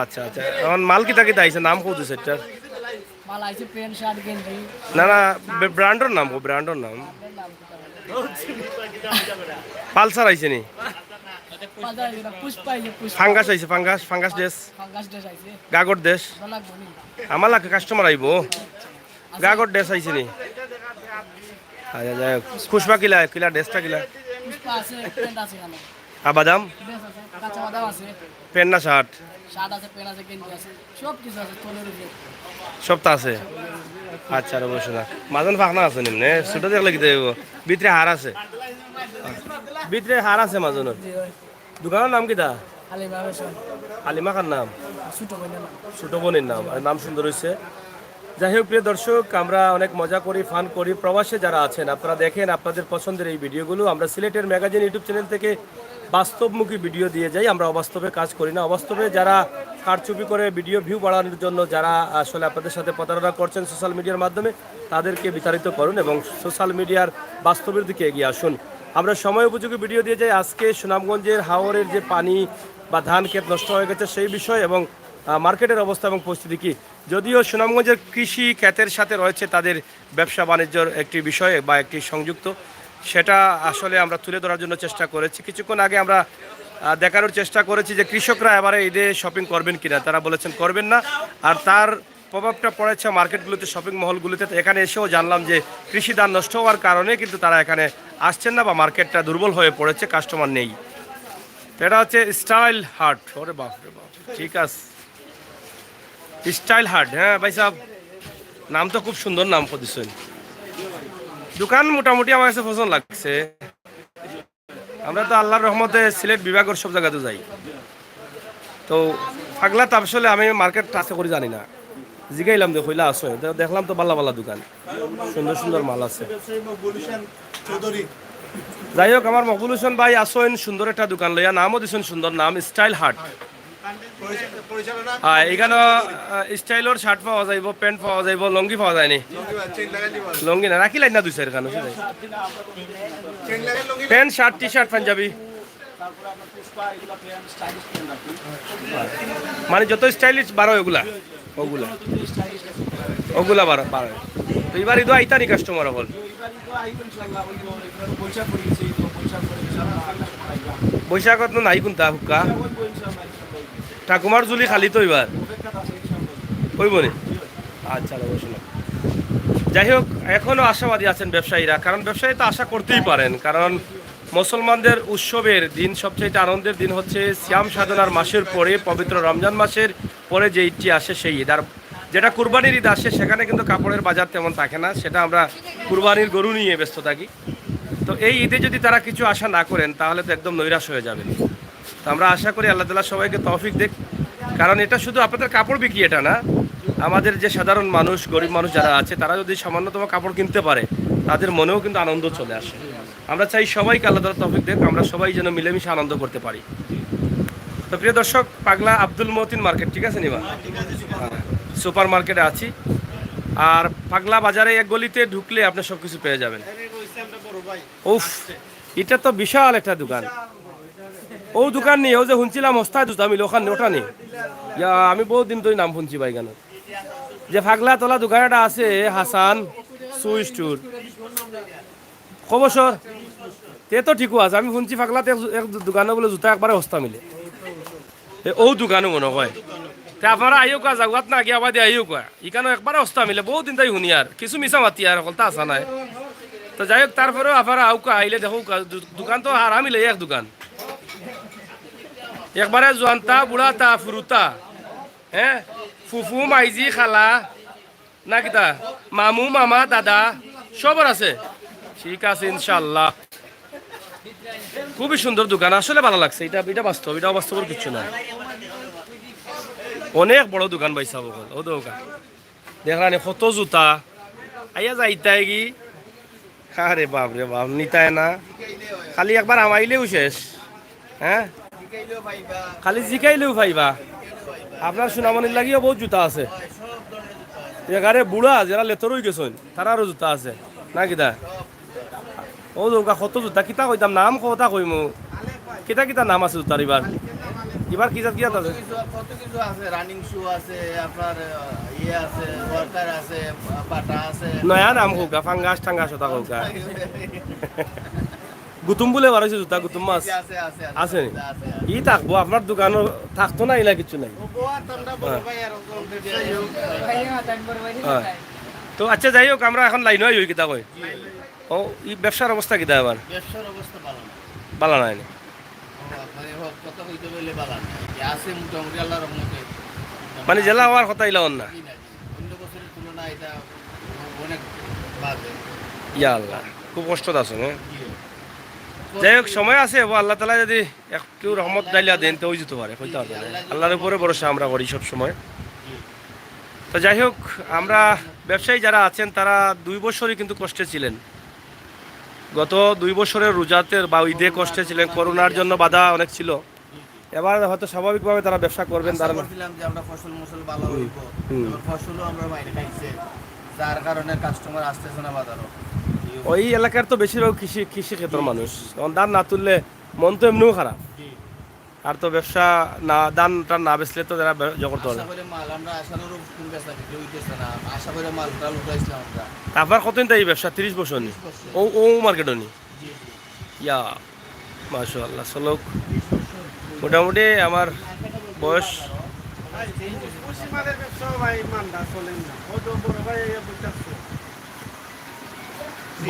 আচ্ছা, আচ্ছা। এখন মাল কিতা কিতা আইছে? নাম কত দিছে এটার? মাল আইছে প্যান্ট, শার্ট, গেঞ্জি। না, না, ব্র্যান্ডর নাম, ও ব্র্যান্ডর নাম। পালসার আইছে নি? পালসার আইছে না, পুষ্পা আইছে, পুষ্পা। ফাঙ্গাস আইছে, fungus, fungus dress. Fungus dress আইছে। গাগর দেশ। আমার লাগে কাস্টমার আইবো। গাগর ড্রেস আইছে নি? আচ্ছা, যাই হোক। পুষ্পা কিলা, কিলা ড্রেসটা কিলা? পুষ্পা আছে, প্যান্ট আছে এখানে। আর বাদাম? ড্রেস আছে, কাঁচা বাদাম আছে। প্যান্ট না শার্ট? শার্ট আছে, প্যান্ট আছে, গেঞ্জি আছে, সব কিছু আছে, তলের উপরে। সব তো আছে। আচ্ছা, আর অবশ্য না। মাজন ফাঁকনা আছে নিম্নে, ছোট দেখলে কি দেবো? ভিতরে হার আছে। ভিতরে হার আছে মাজনর। জি ভাই। দোকানর নাম কিতা? হালিমা ফ্যাশন। হালিমা কার নাম? ছোট বোনের নাম। ছোট বোনের নাম। আর নাম সুন্দর হইছে। যাই হোক, প্রিয় দর্শক, আমরা অনেক মজা করি, ফান করি। প্রবাসে যারা আছেন, আপনারা দেখেন আপনাদের পছন্দের এই ভিডিওগুলো। আমরা সিলেটের ম্যাগাজিন YouTube চ্যানেল থেকে বাস্তবমুখী ভিডিও দিয়ে যাই। আমরা অবাস্তবে কাজ করি না। অবাস্তবে যারা কারচুপি করে ভিডিও ভিউ বাড়ানোর জন্য যারা আসলে আপনাদের সাথে প্রতারণা করছেন সোশ্যাল মিডিয়ার মাধ্যমে, তাদেরকে বিতাড়িত করুন এবং সোশ্যাল মিডিয়ার বাস্তবের দিকে এগিয়ে আসুন। আমরা সময় উপযোগী ভিডিও দিয়ে যাই। আজকে সুনামগঞ্জের হাওরের যে পানি বা ধান ক্ষেত নষ্ট হয়ে গেছে সেই বিষয় এবং, আহ, মার্কেটের অবস্থা এবং পরিস্থিতি কী। যদিও সুনামগঞ্জের কৃষি ক্ষেতের সাথে রয়েছে তাদের ব্যবসা বাণিজ্যর একটি বিষয় বা একটি সংযুক্ত, সেটা আসলে আমরা তুলে ধরার জন্য চেষ্টা করেছি। কিছুক্ষণ আগে আমরা, আহ, দেখানোর চেষ্টা করেছি যে কৃষকরা এবারে ঈদে শপিং করবেন কিনা। তারা বলেছেন করবেন না। আর তার প্রভাবটা পড়েছে মার্কেটগুলোতে, শপিং মলগুলোতে। তো এখানে এসেও জানলাম যে কৃষি ধান নষ্ট হওয়ার কারণে কিন্তু তারা এখানে আসছেন না বা মার্কেটটা দুর্বল হয়ে পড়েছে, কাস্টমার নেই। তো এটা হচ্ছে স্টাইল হাট। ওরে বাপ রে বাপ, ঠিক আছে, স্টাইল হাট। হ্যাঁ ভাই সাহেব, নাম তো খুব সুন্দর নাম করেছেন। দোকান মোটামুটি আমার কাছে পছন্দ লাগছে। আমরা তো আল্লাহর রহমতে সিলেট বিভাগের সব জায়গাতে যাই। তো পাগলাত আসলে আমি মার্কেট আছে করি জানি না, জিগাইলাম যে কইলা আছে, তো দেখলাম তো ভালা ভালা দোকান, সুন্দর সুন্দর মাল আছে। যাই হোক, আমার মকবুল হোসেন ভাই আছেন সুন্দর একটা দোকান লইয়া, নামও দিছেন সুন্দর নাম, স্টাইল হাট। হ্যাঁ, এখানো, আহ, স্টাইলর শার্ট পাওয়া যাইব, প্যান্ট পাওয়া যাইব, লুঙ্গি পাওয়া যায়নি? লুঙ্গি না, রাখি লাইন না দুই চাইর খান, বুঝলি? Pant, shirt, T shirt, Punjabi. মানে যত স্টাইলিশ বারো এগুলা, ওগুলা, ওগুলা বারো, বারো। তো এবার ইদো আইতানি কাস্টমার অকল। বৈশাখত নাই কোনটা হুক্কা? ঠাকুমার ঝুলি খালি তো এবার। হইব নি? আচ্ছা, অবশ্যই। যাই হোক, এখনো আশাবাদী আছেন ব্যবসায়ীরা, কারণ ব্যবসায়ী তো আশা করতেই পারেন, কারণ মুসলমানদের উৎসবের দিন, সবচেয়ে আনন্দের দিন হচ্ছে সিয়াম সাধনার মাসের পরে, পবিত্র রমজান মাসের পরে যে ঈদটি আসে, সেই ঈদ। আর যেটা কুরবানির ঈদ আসে, সেখানে কিন্তু কাপড়ের বাজার তেমন থাকে না, সেটা আমরা কুরবানির গরু নিয়ে ব্যস্ত থাকি। তো এই ঈদে যদি তারা কিছু আশা না করেন, তাহলে তো একদম নৈরাশ হয়ে যাবেন। তো আমরা আশা করি আল্লাহ তাআলা সবাইকে তৌফিক দেখ, কারণ এটা শুধু আপনাদের কাপড় বিক্রি, এটা না, আমাদের যে সাধারণ মানুষ, গরিব মানুষ যারা আছে, তারা যদি সামান্যতম কাপড় কিনতে পারে, তাদের মনেও কিন্তু আনন্দ চলে আসে। আমরা চাই সবাইকে আল্লাহ তাআলা তৌফিক দেখ, আমরা সবাই যেন মিলেমিশে আনন্দ করতে পারি। তো প্রিয় দর্শক, পাগলা আব্দুল মতিন মার্কেট, ঠিক আছে নিবা? হ্যাঁ, সুপার মার্কেটে আছি। আর পাগলা বাজারে এক গলিতে ঢুকলে আপনি সব কিছু পেয়ে যাবেন। উফ, এটা তো বিশাল একটা দোকান। ও দোকান নি, ও যে হুনছিলাম হস্তায় জুতা মিলে, ওখান নি, ওটা নি। ইয়া, আমি বহুত দিন ধরি নাম হুনছি ভাই কেন। যে ফাগলা তলা দোকান একটা আছে, হাসান শু স্টোর। খবর সর। তে তো ঠিকও আছে, আমি হুনছি ফাগলাত এক, এক দোকানো বুলে জুতা একবারে হস্তা মিলে। এ, ও দোকানো মনে হয়। তে আপনারা আইও কা, জাগাত না গিয়া আবার আইও কা। ইখানো একবারে হস্তা মিলে, বহুত দিন তাই হুনি আর। কিছু মিছা মাতি আর, হকলতা আসা নাই। তো যাই হোক, তারপরেও আপনারা আউকা, আইলে দেখো কা, দু-, দোকান তো হারা মিলে এক দোকান। একবারে জোয়ানতা, বুড়াতা, ফুরুতা, হ্যাঁ, ফুফু, মাইজি, খালা, না কিতা, মামু, মামা, দাদা, সবর আছে। ঠিক আছে, ইনশাআল্লাহ। খুবই সুন্দর দোকান, আসলে ভালা লাগছে। এটা, এটা বাস্তব, এটা অবাস্তবর কিচ্ছু না। অনেক বড় দোকান ভাই সাহেব, ও দোকান। দেখলানি কত জুতা। আইয়া যাইতায় কি? আরে বাপ রে বাপ, নিতায় না। খালি একবার হামাইলেউ শেষ। হ্যাঁ? খালি জিকাইলেউ পাইবা। আপনার সুনামনির লাগিও বহুত জুতা আছে। এগারে বুড়া, যেরা লেতর অই গেছইন, তারারও জুতা আছে। না কিতা? ও দোকা কত জুতা, কিতা কইতাম, নাম কতা কইমু? কিতা কিতা নাম আছে জুতার ইবার? ইবার কি জাত কি জাত আছে? কিছু, কত কিছু আছে, রানিং শু আছে, আপনার, আহ, ইয়ে আছে, ওয়ার্কার আছে, বাটা আছে। নয়া নাম কউকা, ফাঙ্গাস টাঙ্গাস ওটা কউকা। গুতুম বুলে বার অইছে জুতা, গুতুম মাছ। আছে, আছে, আছে, আছে নি? আছে, আছে। ই থাকবো, আপনার দোকানো থাকতো না, ইলা কিচ্ছু নাই। ও, বউ আর ঠান্ডা বড় হ্যাঁ। ভাই আর ওরকম ব্যবসায়ী হোক। হ্যাঁ। তো আচ্ছা, যাই হোক, আমরা এখন লাইনো আই, ওই কিতা কই? ও, ই ব্যবসার অবস্থা কিতা আবার? ব্যবসার অবস্থা ভালো না। ভালো নাই নি? ও, মানে, ও, কথা কইতে বললে ভালো না। এই আছে মোটামুটি আল্লাহর রহমতে। মানে, যেলা হওয়ার কথা ইলা অন না। জি না, জি। অন্য বছরের তুলনায় এটা অনেক বাজে। ইয়া আল্লাহ, খুব কষ্টত আছো, হ্যাঁ? জি। যাই হোক, সময় আছে, ও আল্লাহ তাআলা যদি একটু রহমত ডাইলা দেন, তো অই যেতে পারে, কইতে পারবো না। আল্লাহর উপরে ভরসা আমরা করি সব সময়। জি। তো যাই হোক, আমরা ব্যবসায়ী যারা আছেন, তারা দুই বছরই কিন্তু কষ্টে ছিলেন। গত দুই বছরের রোজাতে বা ঈদে কষ্টে ছিলেন, করোনার জন্য বাধা অনেক ছিল। এবার হয়তো স্বাভাবিকভাবে তারা ব্যবসা করবেন, আশা তারা করছিলাম যে আমরা ফসল মসল ভালো হুম, হইব, হুম। এবার ফসলও আমরা বাইরে খাইছে, যার কারণে কাস্টমার আসতেছে না বাজারও। ওই এলাকার তো বেশিরভাগ কৃষি, কৃষি ক্ষেত্র জি, মানুষ। জি, জি। এখন ধান না তুললে মন তো এমনিও খারাপ। জি। আর তো ব্যবসা না, ধান টান না বেচলে তো তারা বে-, জোগাড় করতে পারবে আশা না। করি মাল আমরা আশারও বেচা বিক্রি হইতেছে না, আশা করি মাল টাল উঠাইছিলাম আমরা। আপনার কতদিন তাই এই ব্যবসা? তিরিশ বছর নি? তিরিশ বছর। ও, ও মার্কেটও নি? জি, জি। ইয়া, মাশাআল্লাহ, চলুক। মোটামুটি আমার বয়স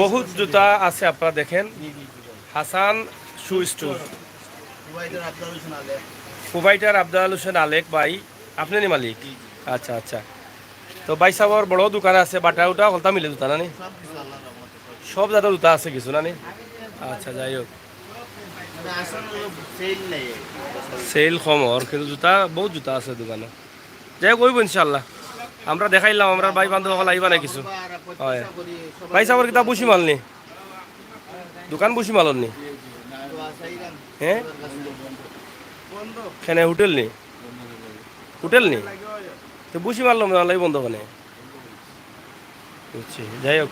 বহুত জুতা আছে, আপনারা দেখেন। হাসান শু স্টোর। কুবাইটার আব্দুল হোসেন আলেক। কুবাইটার আব্দুল হোসেন আলেক ভাই, আপনি নি মালিক? জি, জি। আচ্ছা, আচ্ছা। তো ভাই সাহেবর বড় দোকান আছে, বাটা উটা হকলতা মিলে জুতা না নি? সব কিছু আল্লাহর রহমতে সব। সব জাতের জুতা আছে কিছু না নি? আচ্ছা, যাই হোক। মানে আসলে সেল নেই। সেল কম অর, কিন্তু জুতা, বহুত জুতা আছে দোকানো। যাই হোক, অইবো ইনশাআল্লাহ। আমরা দেখাইলাম, আমরার ভাই বান্ধব হকল আইবা না কিছু। হয়। ভাই সাহেবর কিতা বুশি মাল নি? দোকান বুশি মালর নি? হ্যাঁ? কেনে হোটেল নি? হোটেল নি? তো বুশি মালর নি, বন্ধ কেনে? বুঝছি, যাই হোক।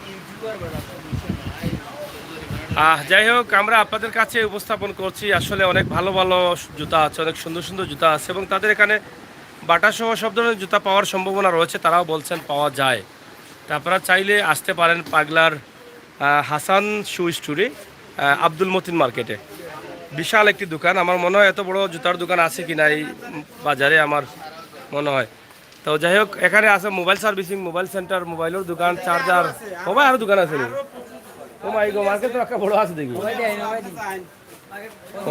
আহ, যাই হোক, আমরা আপনাদের কাছে উপস্থাপন করছি, আসলে অনেক ভালো ভালো জুতা আছে, অনেক সুন্দর সুন্দর জুতা আছে, এবং তাদের এখানে বাটা সহ সব ধরনের জুতা পাওয়ার সম্ভাবনা রয়েছে, তারাও বলছেন পাওয়া যায়। তা আপনারা চাইলে আসতে পারেন পাগলার, আহ, হাসান শু স্টোরে, আহ, আব্দুল মতিন মার্কেটে। বিশাল একটি দোকান, আমার মনে হয় এত বড় জুতার দোকান আছে কিনা এই বাজারে, আমার মনে হয়। তো যাই হোক, এখানে আছে মোবাইল সার্ভিসিং, মোবাইল সেন্টার, মোবাইলর দোকান, চার্জার। ও ভাই, আরো দোকান আছে নি? ও মাই গো, মার্কেট তো একটা বড় আছে দেখি।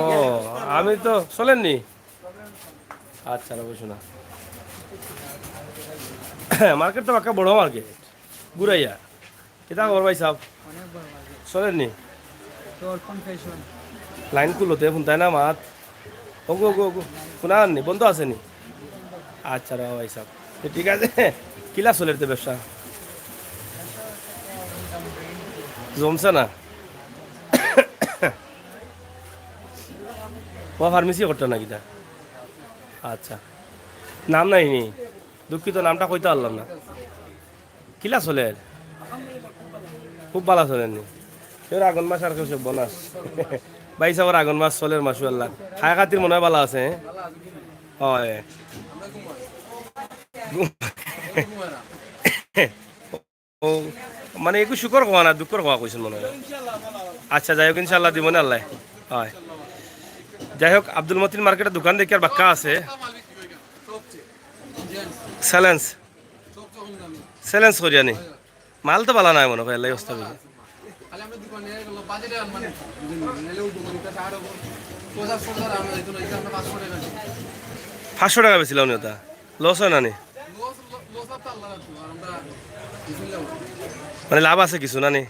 ও, আমি তো চলেন নি। আচ্ছা, রবি শোনা। মার্কেট তো একটা বড় মার্কেট। ঘুরাইয়া। কিতা খবর ভাই সাহেব? অনেক বড় মার্কেট। চলেন নি? তো অল্প ফ্যাশন। লাইন খুলতে ফোন তাই না মাত? ওগো, ওগো, ওগো। শোনা আর নি? বন্ধ আছে নি? আচ্ছা, রে ভাই সাহেব। তো ঠিক আছে। কিলা চলের তো ব্যবসা? জমছে না? ও ফার্মেসি করতে না কিতা? আচ্ছা। নাম নাই নি? দুঃখিত, নামটা কইতে পারলাম না। কিলা চলের? খুব ভালা চলের নি? এর আগন মাস আর কিছু বোনাস। ভাইসাবর আগন মাছ চলের, মাশাআল্লাহ। খায় খাতির মনে অয় ভালা আছে, হ্যাঁ? অয়। ও, মানে, একটু সুখর কওয়া না, দুঃখর কওয়া কইছইন মনে অয়। আচ্ছা, যাই হোক, ইনশাআল্লাহ দিবো নে আল্লায়। অয়। যাই হোক, আব্দুল মতিন মার্কেটর দোকান দেখিয়ার বাক্কা আছে। চ্যালেঞ্জ। চ্যালেঞ্জ করিয়া নি। মাল তো ভালা নায় মনে অয়, আল্লায় অবস্থা বুঝে। পাঁচশো টেকা বেচছিলাম নি ওটা? লস অয় না নি? মানে, লাভ আছে কিছু না নি?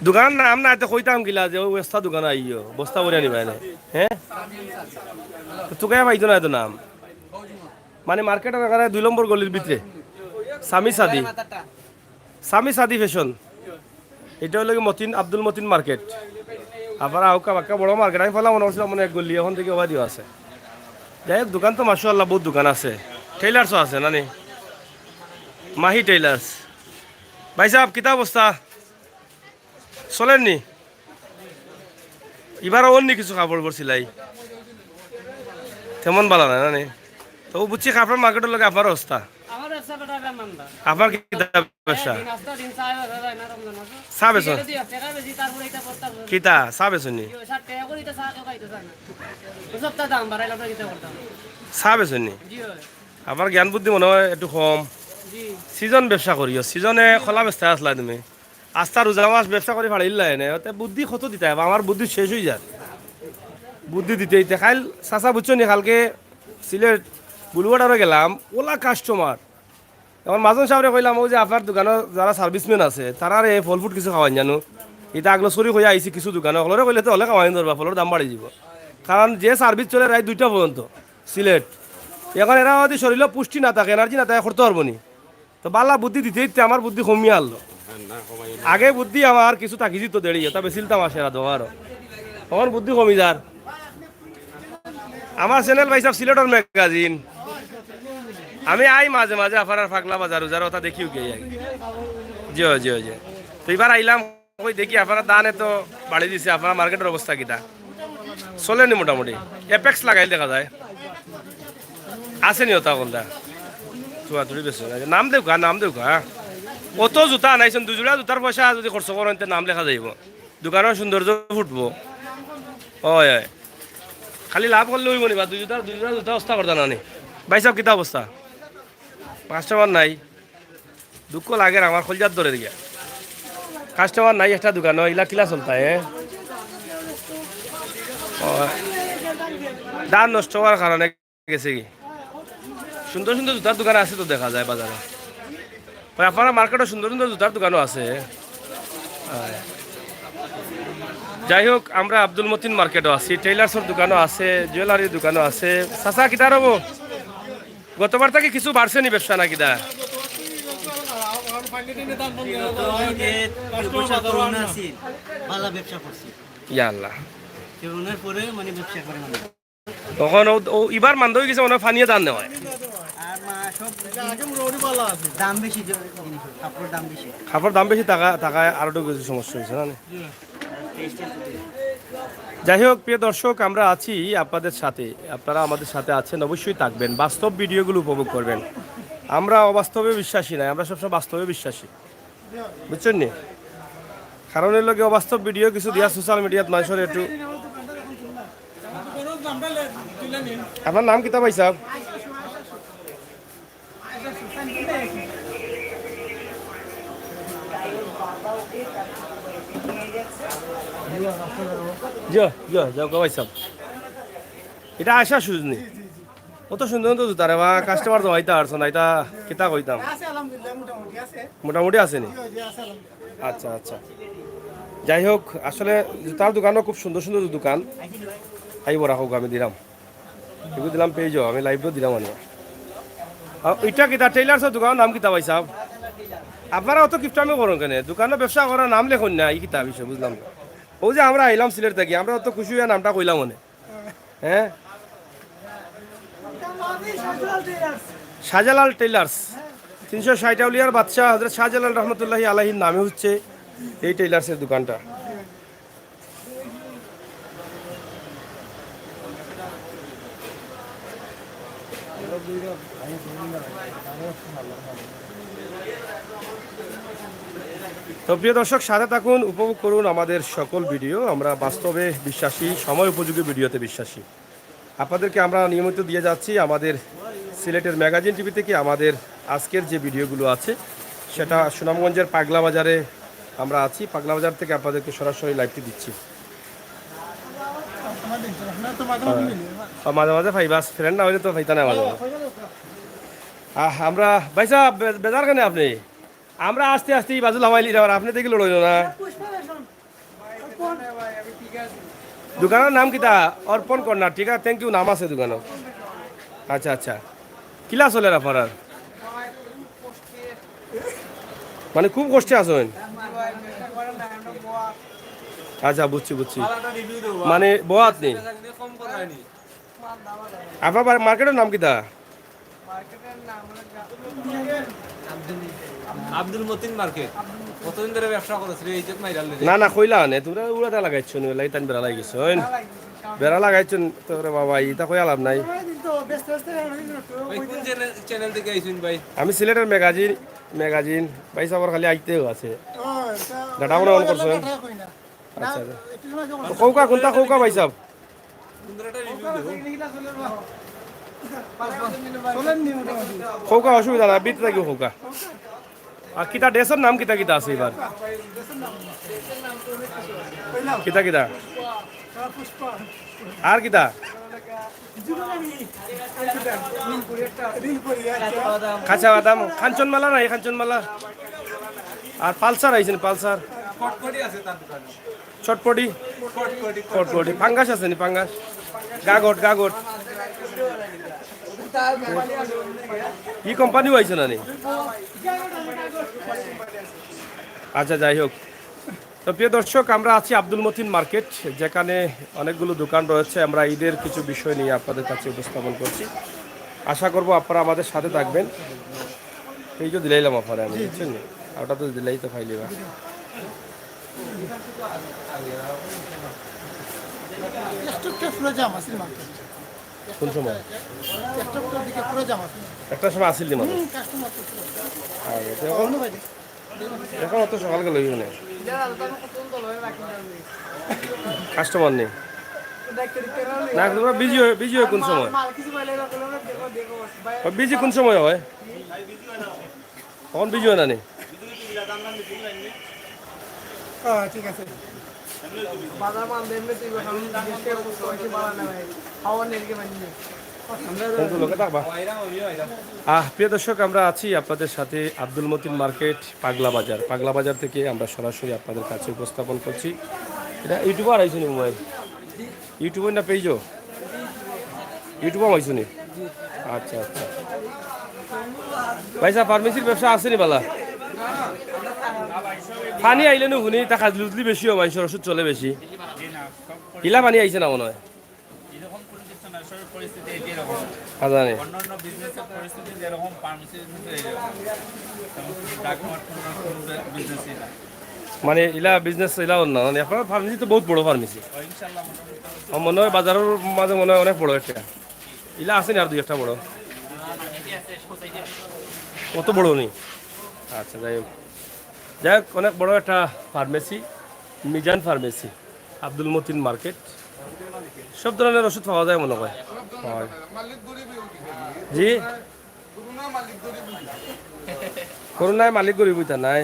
দোকানর নাম না, এতে কইতাম কিলা যে অউ বস্তা দোকানো আইও, বস্তা ভরিয়া নিবায় না, হ্যাঁ? তো তুকাইয়া পাইতো না এত নাম। মানে, মার্কেটর এখানে দুই নম্বর গলির ভিতরে সামি সাদি, সামি সাদি ফ্যাশন। ইটা অইলো কি মতিন, আব্দুল মতিন মার্কেট। আবার আউকা বাক্কা বড় মার্কেট। আমি ফালা মনে করছিলাম মনে এক গলি, অখন দেখি ওবায়দিও আছে। যাই হোক, দোকান তো মাশাআল্লাহ বউত দোকান আছে, টেইলার্সও আছে না নি? মাহি টেইলার্স। ভাইসাব, কিতা অবস্থা? চলের নি? ইবার অন্য কিছু কাপড় পরছিলাই, তেমন ভালা নায় না নি? তো বুঝছি, কাপড়র মার্কেটর লগে আপনার অবস্থা। আমার ব্যবসা বেটা, বেটা মান্দা। আপনার কিতা ব্যবসা? দিন আস্তা দিন চা বেচা যায় না, রমজান মাসে। চা বেচো? সিলেটে দুই এক টাকা বেশি, তারপরে এটা করতে হবে। কিতা চা বেচো নি? জি, ষাট টাকা করে এটা চা কেউ খাইতে চায় না। তো সবটা দাম বাড়াইলে আমরা কিতা করতাম? চা বেচো নি? জি, অয়। আপনার জ্ঞান বুদ্ধি মনে অয় একটু কম। জি। সিজন ব্যবসা করিও, সিজনে কলা বেচতে আসলা তুমি। আস্তা রোজা মাস ব্যবসা করি ফাড়িল্লা এনে, ওতে বুদ্ধি কত দিতায় বা, আমার বুদ্ধি শেষ অই যার। বুদ্ধি দিতে দিতে কাইল চাচা বুঝছো নি, কালকে সিলেট বুলুবাটারো গেলাম, ওলা কাস্টমার। এখন মাজন সাবরে কইলাম, অউ যে আপনার দোকানো যারা সার্ভিসম্যান আছে, তারারে ফল ফ্রুট কিছু খাওয়াইন জানো। ইতা আগলো সরি কইয়া আইছি কিছু দোকানো, অকলরে কইলে তো অকলে খাওয়াইন ধরবা, ফলর দাম বাড়ি যিবো। কারণ যে সার্ভিস চলে রাইত দুইটা পর্যন্ত সিলেট, এখন এরা যদি শরীলো পুষ্টি না থাকে, এনার্জি না থাকে, করতে পারবো নি। তো ভালা বুদ্ধি দিতে দিতে আমার বুদ্ধি কমিয়া আইলো। আগে বুদ্ধি আমার কিছু থাকি যিতো দেড়ি, ওটা বেচিলতাম আসে রাত আরো। অখন বুদ্ধি কমি যার। আমার চ্যানেল ভাইসাব সিলেটর ম্যাগাজিন। আমি আই মাঝে মাঝে আপনারার পাগলা বাজার উজার ওটা দেখিও গিয়া আই। জি অয়, জি অয়, জি অয়। তো ইবার আইলাম, কই দেখি আপনারা ধানে তো বাড়ি দিছে, আপনারা মার্কেটর অবস্থা কিতা? চলের নি মোটামুটি? অ্যাপেক্স লাগাইল দেখা যায়। আছে নি ওটা কোনটা? চুয়াত্তরই বেচো। নাম দেউক্কা, নাম দেউক্কা। অত জুতা আনাইছইন, দুই জোড়া জুতার পয়সা যদি খরচ করইন, তে নাম লেখা যাইবো। দোকানর সৌন্দর্য ফুটবো। অয়, অয়। খালি লাভ করলে অইবো নি বা, দুই জোড়া, দুই জোড়া জুতা অবস্থা করতা না নি? ভাইসাব, কিতা অবস্থা? কাস্টমার নাই। দুঃখ লাগের, আমার কলজাত ধরের গিয়া। কাস্টমার নাই একটা দোকানো, ইলা কিলা চলতায়, এ? ও, ধান নষ্ট অওয়ার কারণে গেছে কি? সুন্দর সুন্দর জুতার দোকান আছে তো দেখা যায় বাজারো। অয়, আপনারা মার্কেটো সুন্দর সুন্দর জুতার দোকানও আছে। অয়। যাই হোক, আমরা আব্দুল মতিন মার্কেটো আছি, টেইলার্সর দোকানও আছে, জুয়েলারির দোকানও আছে। চাচা, কিতা অইবো? গতবার থাকি কিছু বাড়ছে নি ব্যবসা না কিতা? গত ঈদে দুই বছর করোনা আছিল, ভালা ব্যবসা করছি। ইয়া আল্লাহ। করোনার পরে মানে ব্যবসা করে মানে। তখন ও, ও ইবার মান্দা অই গেছে, মনে অয় পানিয়ে দান নেওয়ায়। আর মা সব দাম বেশি, জিনিসের কাপড়ের দাম বেশি। কাপড়ের দাম বেশি থাকা, থাকায় আরো একটু কিছু সমস্যা অইছে না? যাই হোক, প্রিয় দর্শক, আমরা আছি আপনাদের সাথে, আপনারা আমাদের সাথে আছেন, অবশ্যই থাকবেন, বাস্তব ভিডিওগুলো উপভোগ করবেন। আমরা অবাস্তবে বিশ্বাসী নাই, আমরা সবসময় বাস্তবে বিশ্বাসী, বুঝছইন নি? কারণ অইলো গি, অবাস্তব ভিডিও কিছু দিয়া সোশ্যাল মিডিয়াত মানষরে একটু। আপনার নাম কিতা ভাইসাব? জি, জি, যাউক্কা ভাইসাব। ইটা আশা সুজ নি। অত সুন্দর সুন্দর জুতা রে বা, কাস্টমার জমাইতা পারছো না, ইটা কিতা কইতাম? আছে আলহামদুলিল্লাহ, মোটামুটি আছে। মোটামুটি আছে নি? জি, জি, আছে আলহামদুলিল্লাহ। আচ্ছা, আচ্ছা। যাই হোক, আসলে জুতার দোকানও খুব সুন্দর সুন্দর দোকান। আইবো, রাখো, আমি দিলাম। এগুলো দিলাম, পেয়ে যাও, আমি লাইভও দিলাম অনে। আর ইটা কিতা, টেইলার্সর দোকানর নাম কিতা ভাইসাব? আপনারা অত কিপটামি করইন কেনে? দোকানো ব্যবসা করার নাম লেখইন না, ই কিতা বিষয় বুঝলাম না। অউ যে আমরা আইলাম সিলেট থাকি, আমরা অত খুশি অইয়া নামটা কইলাম অনে। হ্যাঁ? শাহজালাল টেইলার্স, তিনশো ষাট আউলিয়ার বাদশাহ হযরত শাহজালাল রহমতুল্লাহি আলাইহির নামে হচ্ছে এই টেইলার্সের দোকানটা। তো প্রিয় দর্শক, সাথে থাকুন, উপভোগ করুন আমাদের সকল ভিডিও। আমরা বাস্তবে বিশ্বাসী, সময় উপযোগী ভিডিওতে বিশ্বাসী। আপনাদেরকে আমরা নিয়মিত দিয়ে যাচ্ছি আমাদের সিলেটের ম্যাগাজিন টিভি থেকে। আমাদের আজকের যে ভিডিওগুলো আছে, সেটা সুনামগঞ্জের পাগলা বাজারে আমরা আছি। পাগলা বাজার থেকে আপনাদেরকে সরাসরি লাইভটি দিচ্ছি। আর মাঝে মাঝে পাইবা, ফ্রেন্ড না হইলে তো পাইতা না মাঝে মাঝে। আহ, আমরা, ভাই সাহেব, বে-, বেজার কেনে আপনি? আমরা আস্তে আস্তে এই বাজু লামাইলি, আর আপনি দেখি লড়ইল না। দোকানর নাম কিতা? অর্পণ কর্নার, ঠিক আছে, থ্যাংক ইউ, নাম আছে দোকানর। আচ্ছা, আচ্ছা, কিলা চলের আপনার? মানে খুব কষ্টে আছইন? আচ্ছা, বুঝছি, বুঝছি। মানে বওয়াত নি? আপনার মার্কেটর নাম কিতা? আব্দুল মতিন মার্কেট। কতদিন ধরে ব্যবসা করছ রে, ইজ্জত মাইরাল রে। না, না, কইলা নে, তোমরা উড়াটা লাগাইছো নি, লাই তান বেড়া লাগাইছো, হইন? বেড়া লাগাইছো নি, তোরে বাবা, ইটা কইয়া লাভ নাই। ভাই, কোন চ্যানেল, চ্যানেল থেকে আইছইন ভাই? আমি সিলেটের ম্যাগাজিন, ম্যাগাজিন, ভাই সাবর খালি আইতেও আছে। ডাটা মনে অন করছো? আচ্ছা, আচ্ছা। তো কৌকা, কোনটা কৌকা ভাই সাব? কৌকা অসুবিধা নাই, বিট থাকি কৌকা। আর কিতা ড্রেসর নাম কিতা কিতা আছে এবার? কিতা কিতা? আর কিতা? কাঁচা বাদাম, কাঞ্চনমালা নাই, কাঞ্চনমালা। আর পালসার আইছেন, পালসার। ছটপটি, ছটপটি, পাঙ্গাস আছে নি, পাঙ্গাস, গাগট, গাগট। ই কোম্পানিও আইছে না নি? আচ্ছা, যাই হোক, তো প্রিয় দর্শক, আমরা আছি আব্দুল মতিন মার্কেট, যেখানে অনেকগুলো দোকান রয়েছে। আমরা ঈদের কিছু বিষয় নিয়ে আপনাদের কাছে উপস্থাপন করছি। আশা করব আপনারা আমাদের সাথে থাকবেন। এই যে দিলাইলাম আপনারা আমি, বুঝছেন? আর ওটা তো দিলাই তো পাইলিবা। একটু একটু পুরো জাম আছে মার্কেট। কোন সময়? একটু একটু দিকে পুরো জাম আছে। একটার সময় আসিল নি মানুষ? হুম, কাস্টমার তো পুরো। আর এটা এখন, অন্য বাইরে। এখন অত সকাল গেল ওইখানে। কাস্টমার নেই। না, তোমরা বিজি হয়ে, বিজি হয়ে কোন সময়? বিজি কোন সময় হয়? তখন বিজি হয় না নি? হ্যাঁ, ঠিক আছে। বাজার মান দেন না, তুই এখন দেশে বসে বাড়া না ভাই। খাওয়া নেই কে মানে। কোন লোকে থাকবা? আহ, প্রিয় দর্শক, আমরা আছি আপনাদের সাথে আব্দুল মতিন মার্কেট, পাগলা বাজার। পাগলা বাজার থেকে আমরা সরাসরি আপনাদের কাছে উপস্থাপন করছি। এটা ইউটিউবার আইসুনি মোবাইল? ইউটিউবে না পেজও? ইউটিউবে আইসুনি? আচ্ছা, আচ্ছা। ভাই সাহেব, ফার্মেসির ব্যবসা আছে নি বালা? পানি আইলে নু হুনি, তা খাজলি উজলি বেশি হয়, মানুষের ওষুধ চলে বেশি। ইলা পানি আইছে না মনে হয়? এরকম কোনো কিছু না, সব পরিস্থিতি এই যে এরকম। আচ্ছা, নি। অন্যান্য বিজনেসের পরিস্থিতি যেরকম, ফার্মেসি বিজনেসে এইরকম। তেমন ডাক মার্ট কোনো, কোনো বিজনেসই না। মানে, ইলা বিজনেস ইলা অন্য, মানে, আপনার ফার্মেসি তো বহুত বড় ফার্মেসি। ও, ইনশাল্লাহ, মোটামুটি। ও, মনে হয় বাজারের মাঝে মনে হয় অনেক বড় একটা। ইলা আছে নি আর দুই একটা বড়? অত বড় নেই। আচ্ছা, যাই হোক। যাই হোক, অনেক বড় একটা ফার্মেসি, মিজান ফার্মেসি, আব্দুল মতিন মার্কেট। সব ধরনের ওষুধ পাওয়া যায় মনে হয়। হয়। জি? করোনায় মালিক গরিব হইতা নাই।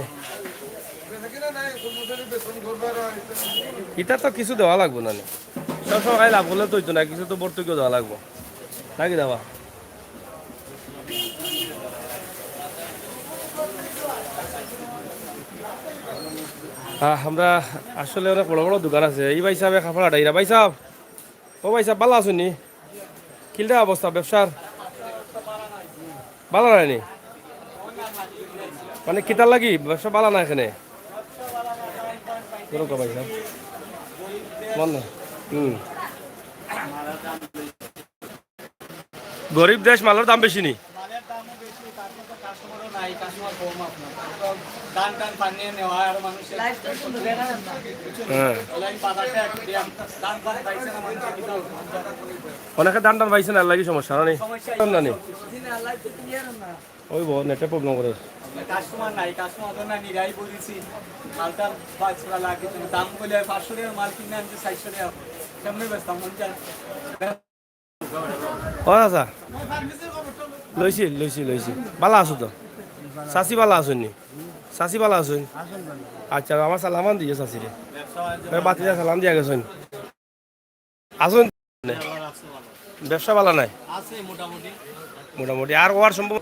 ইটা তো কিছু দেওয়া লাগবো না নি? সব সময় খালি লাভ করলে তো হইতো না, কিছু তো ভর্তুকিও দেওয়া লাগবো। নাকি দেওয়া? আহ, আমরা আসলে অনেক বড় বড় দোকান আছে। এই ভাই সাহেব কাপড় আটাইরা। ভাই সাহেব, ও ভাই সাহেব, ভালা আছইন নি? কিলা অবস্থা ব্যবসার? ভালা নায় নি? মানে কিতার লাগি ব্যবসা ভালা না এখানে? ধরো তো ভাই সাহেব। বন্ধ। হুম। গরিব দেশ, মালের দাম বেশি নি? মালের দামও বেশি, তারপর তো কাস্টমারও নাই, কাস্টমার কম আপনার। তারপর ধান টান পানিয়ে নেওয়া আর মানুষের হ্যাঁ। লাইন বাজারটা একটু জ্যাম। ধান ফান পাইছে না মানুষের কিনা? অনেকে ধান টান পাইছে না, লাগি সমস্যা না নি? সমস্যা না নি? ওই বউ নেটে প্রবলেম করে। কাস্টমার নাই, কাস্টমার তো না নিরাই বলেছি। মালটা বাজরা লাগে, তুমি দাম বলে পাঁচশো টাকা মাল কিনে আনছে চারশো টাকা। কেমনে বেচতাম? মন চায়। ও আচ্ছা, লইছি লইছি লইছি। ভালা আছো তো? চাচি ভালা আছইন নি? চাচি ভালা আছইন? আচ্ছা, আমার সালামান দিয়ে চাচিরে। বাতিজা সালাম দিয়া গেছইন। আছইন? ব্যবসা ভালা নাই? আছে মোটামুটি। মোটামুটি আর ওয়ার সম্ভব?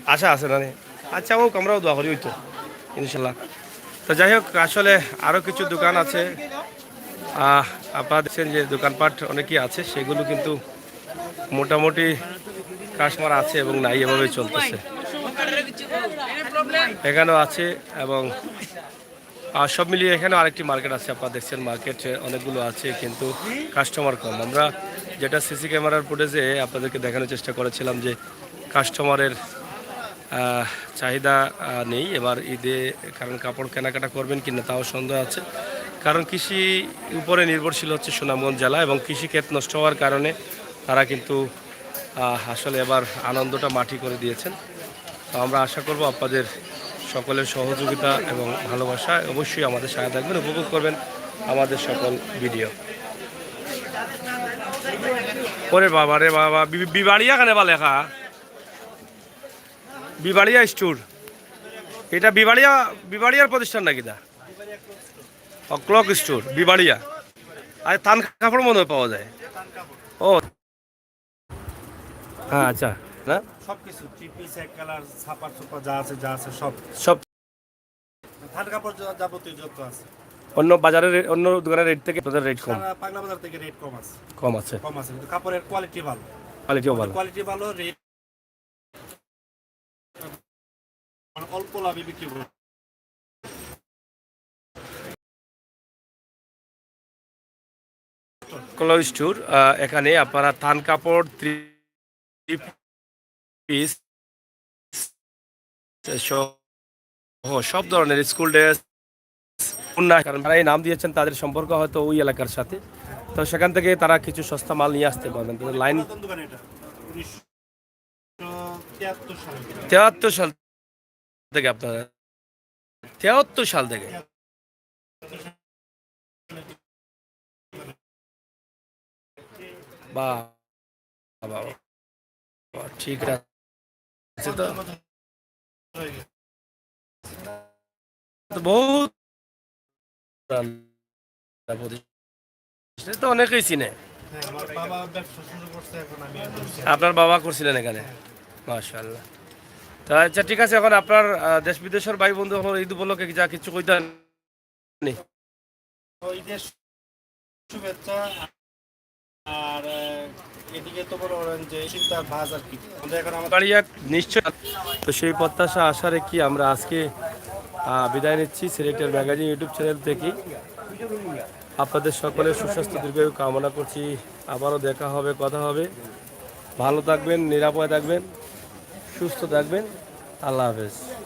আশা আছে না নি? আচ্ছা, ও আমরাও দোয়া করি, ওই তো ইনশাল্লাহ। তো যাই হোক, আসলে আরও কিছু দোকান আছে। আহ, আপনারা দেখছেন যে দোকানপাট অনেকই আছে, সেগুলো কিন্তু মোটামুটি কাস্টমার আছে এবং নাই, এভাবেই চলতেছে। এখানেও আছে এবং আর সব মিলিয়ে এখানে আরেকটি মার্কেট আছে, আপনারা দেখছেন মার্কেট অনেকগুলো আছে, কিন্তু কাস্টমার কম। আমরা যেটা সিসি ক্যামেরার ফুটেজে আপনাদেরকে দেখানোর চেষ্টা করেছিলাম যে কাস্টমারের আহ, চাহিদা আহ, নেই এবার ঈদে, কারণ কাপড় কেনাকাটা করবেন কিনা তাও সন্দেহ আছে। কারণ কৃষি উপরে নির্ভরশীল হচ্ছে সুনামগঞ্জ জেলা এবং কৃষি ক্ষেত নষ্ট হওয়ার কারণে তারা কিন্তু আহ, আসলে এবার আনন্দটা মাটি করে দিয়েছেন। তো আমরা আশা করব আপনাদের সকলের সহযোগিতা এবং ভালোবাসা, অবশ্যই আমাদের সাথে থাকবেন, উপভোগ করবেন আমাদের সকল ভিডিও। ওরে বাবা রে বাবা, বি- বিবাড়িয়া কেনে বা লেখা? বিবাড়িয়া স্টোর। এটা বিবাড়িয়া, বিবাড়িয়ার প্রতিষ্ঠান নাকি দা? ও, ক্লক স্টোর, বিবাড়িয়া। আর থান কাপড় মনে হয় পাওয়া যায়। ও, হ্যাঁ, আচ্ছা। না, সবকিছু থ্রি পিস, এক কালার, ছাপা সুপা যা আছে, যা আছে সব। সব থান কাপড় যা- যাবতীয় যত আছে। অন্য বাজারের রে-, অন্য দোকানের রেট থেকে আপনাদের রেট কম? সারা পাগলা বাজার থেকে রেট কম আছে। কম আছে। কম আছে, কিন্তু কাপড়ের কোয়ালিটি ভালো। কোয়ালিটিও ভালো। কোয়ালিটি ভালো, রেট মানে অল্প লাভে বিক্রি করে। ক্লক স্টোর, আহ, এখানে আপনারা থান কাপড়, থ্রি পিস সহ সব ধরনের স্কুল ড্রেস, কারণ তারা এই নাম দিয়েছেন, তাদের সম্পর্ক হয়তো ওই এলাকার সাথে। তো সেখান থেকে তারা কিছু সস্তা মাল নিয়ে আসতে পারবেন। তাদের লাইন পুরাতন দোকান এটা, উনিশশো তিয়াত্তর সালে। তেহাত্তর সাল থেকে আপনারা, তেহাত্তর সাল থেকে। বাহ, বাহ, বাহ, ঠিক আছে তো। তো বহুত পুরান প্রতিষ্ঠান, তো অনেকেই চিনে। হ্যাঁ, আমার বাবা ব্যবসা শুরু করছে, এখন আমি করছি। আপনার বাবা করছিলেন এখানে? মাশাআল্লাহ। তো আচ্ছা, ঠিক আছে, এখন আপনার আহ, দেশ বিদেশের ভাই বন্ধু হলো ঈদ উপলক্ষে যা কিছু কইতেন? তো ঈদের শুভেচ্ছা। আর আহ, এদিকে তো মনে করেন যে চিন্তা বাজার কি আমাদের এখন আমাদের বাড়িয়া নিশ্চয়। তো সেই প্রত্যাশা আশা রেখে আমরা আজকে আহ, বিদায় নিচ্ছি সিলেটের ম্যাগাজিন ইউটিউব চ্যানেল থেকে। আপনাদের সকলের সুস্বাস্থ্য দীর্ঘায়ু কামনা করছি। আবারও দেখা হবে, কথা হবে। ভালো থাকবেন, নিরাপদে থাকবেন, সুস্থ থাকবেন। আল্লাহ হাফেজ।